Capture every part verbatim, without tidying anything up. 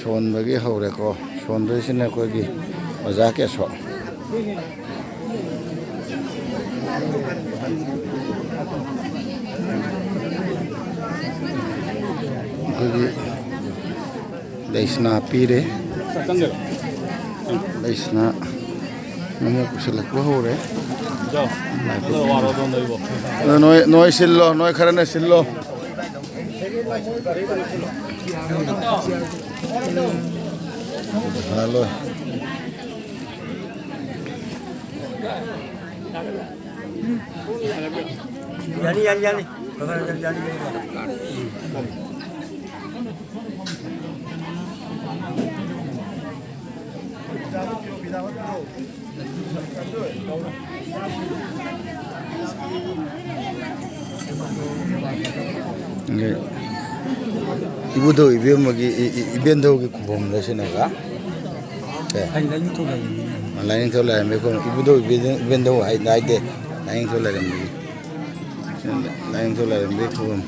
ꯁꯣꯟꯕꯒꯤ ꯍꯧꯔꯦꯀꯣ꯫ ꯁꯣꯟꯗꯣꯏꯁꯤꯅ ꯑꯩꯈꯣꯏꯒꯤ ꯑꯣꯖꯥ ꯀꯦꯁꯣ꯫ ꯑꯩꯈꯣꯏꯒꯤ ꯂꯩꯁꯅꯥ ꯄꯤꯔꯦ꯫ ꯂꯩꯁꯅꯥ ꯃꯃꯨꯛ ꯄꯨꯁꯤꯜꯂꯛꯄ ꯍꯧꯔꯦ꯫ ꯑꯗꯣ ꯅꯣꯏ, ꯅꯣꯏ ꯁꯤꯜꯂꯣ, ꯅꯣꯏ ꯈꯔꯅ ꯁꯤꯜꯂꯣ꯫ ꯍꯜꯂꯣ꯫ ꯌꯥꯅꯤ, ꯌꯥꯅꯤ, ꯌꯥꯅꯤ꯫ ꯌꯥꯅꯤ, ꯌꯥꯅꯤ꯫ ꯏꯕꯨꯙꯧ ꯏꯕꯦꯝꯃꯒꯤ, ꯏ-, ꯏ-, ꯏꯕꯦꯟꯙꯧꯒꯤ ꯈꯨꯕꯝꯗ ꯁꯤꯅꯦꯕ꯫ ꯑꯦ꯫ ꯂꯥꯏꯅꯤꯡꯊꯧ ꯂꯥꯏꯔꯦꯝꯕꯤ꯫ ꯂꯥꯏꯅꯤꯡꯊꯧ ꯂꯥꯏꯔꯦꯝꯕꯤ ꯈꯨꯕꯝ꯫ ꯏꯕꯨꯙꯧ ꯏꯕꯦꯟ-, ꯏꯕꯦꯟꯙꯧ ꯍꯥꯏ-, ꯍꯥꯏꯗꯦ꯫ ꯂꯥꯏꯅꯤꯡꯊꯧ ꯂꯥꯏꯔꯦꯝꯕꯤ꯫ ꯂꯥꯏꯅꯤꯡꯊꯧ ꯂꯥꯏꯔꯦꯝꯕꯤ ꯈꯨꯕꯝ꯫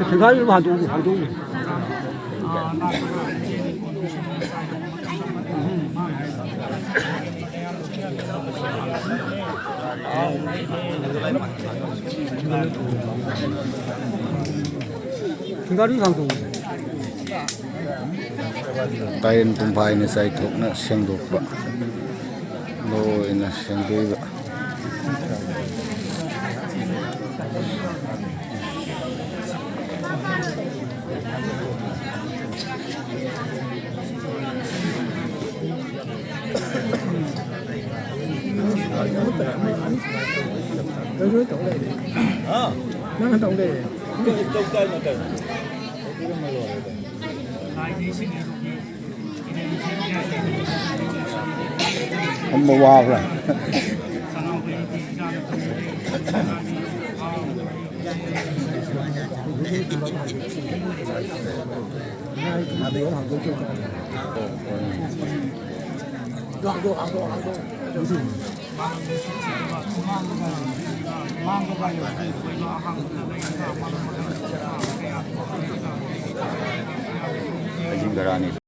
ꯊꯣꯡꯒꯥꯜ ꯍꯥꯡꯗꯣꯛꯎ, ꯍꯥꯡꯗꯣꯛꯎ꯫ ꯒꯥꯔꯤ ꯈꯥꯡꯇꯣꯛ꯫ ꯇꯥꯏꯔꯦꯟ ꯄꯨꯝꯐꯥꯏꯅ ꯆꯥꯏꯊꯣꯛꯅ ꯁꯦꯡꯗꯣꯛꯄ, ꯂꯣꯏꯅ ꯁꯦꯡꯗꯣꯛꯏꯕ꯫ ꯅꯪ ꯇꯧ ꯂꯩꯔꯦ꯫ ꯐꯝꯕ ꯋꯥꯕ꯭ꯔꯥ? ꯑꯍꯤꯡ ꯒꯔꯥꯅꯤ꯫